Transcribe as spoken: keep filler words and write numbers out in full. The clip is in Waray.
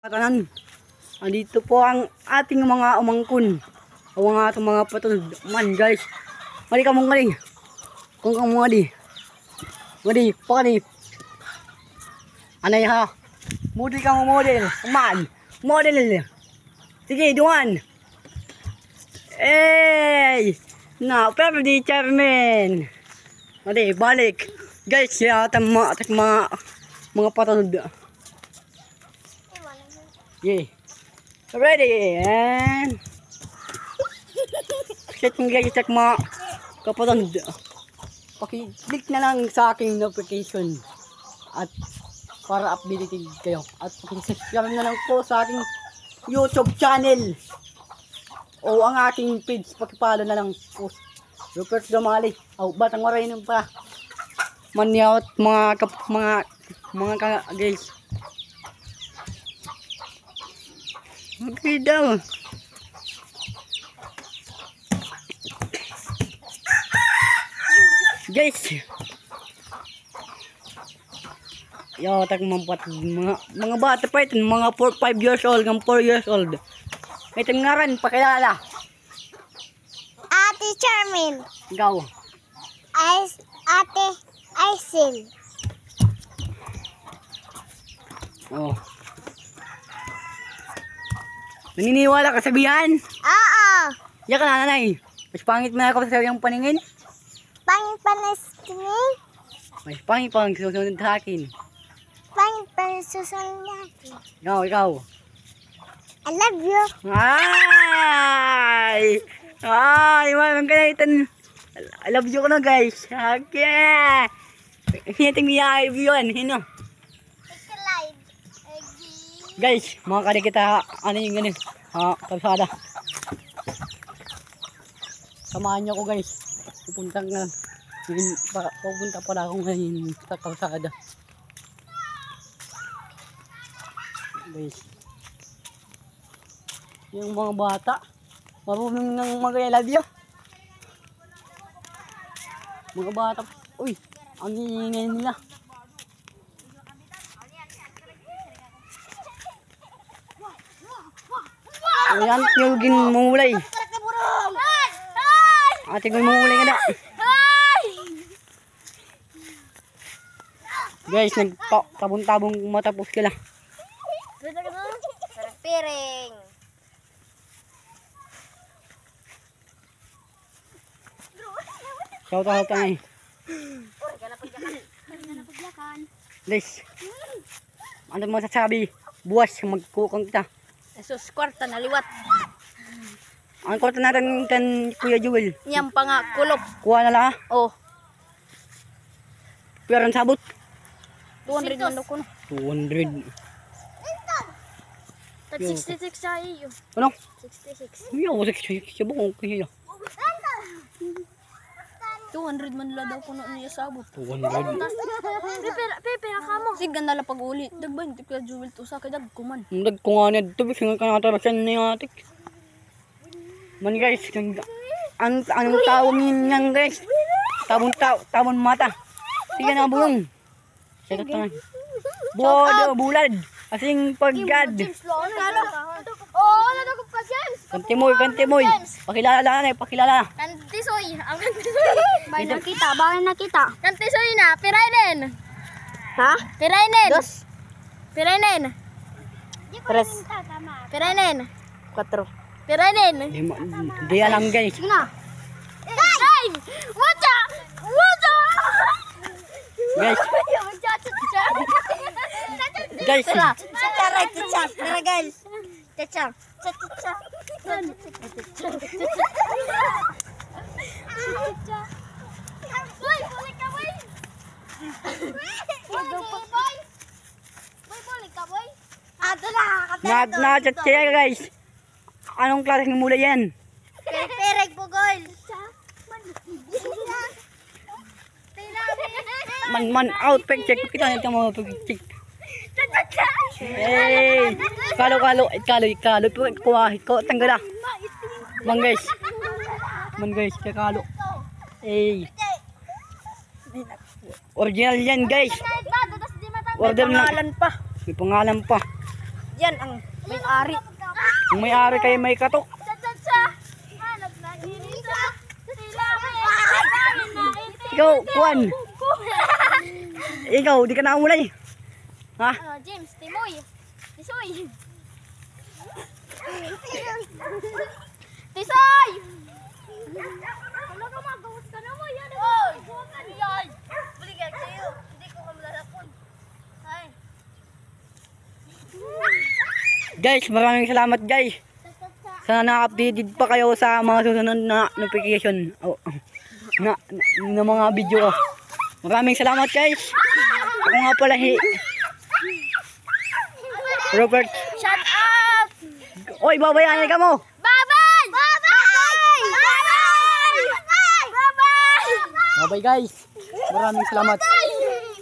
Tanan, andito po ang ating mga umangkon. Ang mga, ating mga patod man, guys. Mali ka mong galing. Kung ka mong galing. Mali, pakali. Anay ha. Model ka mo, model. Man. Model. Sige, duman. Ey! Na, pero di chairman. Mali, balik. Guys, siya, tama, tama, mga patod. Yay. Ready, and set mo, guys, check mo. Kapatid, paki-click na lang sa aking notification at para updated kayo. At paki-subscribe na lang po sa aking YouTube channel o ang aking page, paki-follow na lang po. Rupert Gamali. Aw, batang waray nun pa. Manyawat, mga kap-, mga, mga ka-, guys. Okay daw. Guys. Yo, tak mga, mga bata pa iton, mga four, five years old, hanggang four years old. May iton ngaran, pakilala. Ate Charmin. Ikaw? Ay, Ate Aisin. Oh. Naniniwala ka sa biyan? Oo. Yak na, nanay. Mas pangit man ako sa iyong paningin. Pangit pa na skin. Mas pangit pa ang susunod sa akin. Pangit pa ang susunod sa akin. Ikaw, ikaw. I love you. Ay! Ay, man, ang ganahitan. I love you ko na, guys. Okay. Hinating niya, I love you, ano? Guys, mga kadi kita, ano yung ganun? Ah, kalsada. Samahan niyo ako, guys. Pupunta nga. Ngayon, pa, pupunta pala ako ngayon sa kalsada. Guys. Yung mga bata. Marunong nang mag-I love you. Mga bata. Uy, ang ingay nila. Ayan, yung ginmulay. Ate, ginmulay ka na. Guys, nagtabon-tabon matapos sila. Piring. Shout out kami. Guys, ano mo sasabi? Buwas magkukang kita. Jesus, kwarta na liwat. Ang kwarta natin kan Kuya Joel. Niyam pa nga kulop. Kuha na la. Oh. Pira an sabot? Two hundred man daw kuno. Two hundred. Tag sixty-six sa iyo. Ano? Sixty-six. Uy, ako sixty-six. Siya ba kung kaya? Two hundred man la daw kuno niya sabot. Two hundred. Pipira, pipira ka mo. Sige na la pag-uli. Dagbayin ti Kuya Joel to sa kay dagko man. Dagko nga niya dito. Bisan nga kanata, bisan niya atik. Man, guys, ang, ang, ang tawag niyan, guys. Tabon, ta-, tabon mata. Sige na, bulong. Sige na. Bodo, bulad. Asing pagkad. Oo, nadagog pa, James. Kantimoy, kantimoy. Pakilala na, pakilala. Kantisoy. Ang kantisoy. Bay, nakita, bay, nakita. Kantisoy na, pirainen. Ha? Pirainen. Dos. Pirainen. Tres. Pirainen. Kuwatro. Pirainen. Di ma-, di alam, guys. Sige na. Guys! Watch out! Watch out! Guys. Guys. Tara, tara, tara, guys. Tara, guys. Tara, tara. Boy, balik ka, boy. Boy, boy. Boy, balik ka, boy. Ato na, na, na-chat kaya, guys. Anong klaseng mula yan? Perpereg, pugol. Man, man, out, pag-check. Kita niyo mga pag-check. Hey, kalo, kalo, kalo, kalo. Kuha, kuha, tanggal ah. Man, guys. Man, guys, kaya kalo. Hey. Original yan, guys. Order na. May pangalan pa. May pangalan pa. Yan ang may-ari. Ang may-ari kay may katok. Ikaw, kuan. Ikaw, di ka na umulay. Ha? Ah, James, Timoy. Tisoy. Tisoy! Wala ka, magawas ka na mo. Yan, oy! Ay! Balik ka kayo. Hindi ko kami lalakon. Ay. Guys, maraming salamat, guys. Sana updated pa kayo sa mga susunod na notification. Oh, na, na, na mga video ko. Maraming salamat, guys. Ako nga pala si Robert. Shut up! Oy, babayan ka mo. Bye-bye! Bye-bye! Bye-bye! Bye-bye! Bye-bye, guys. Maraming salamat.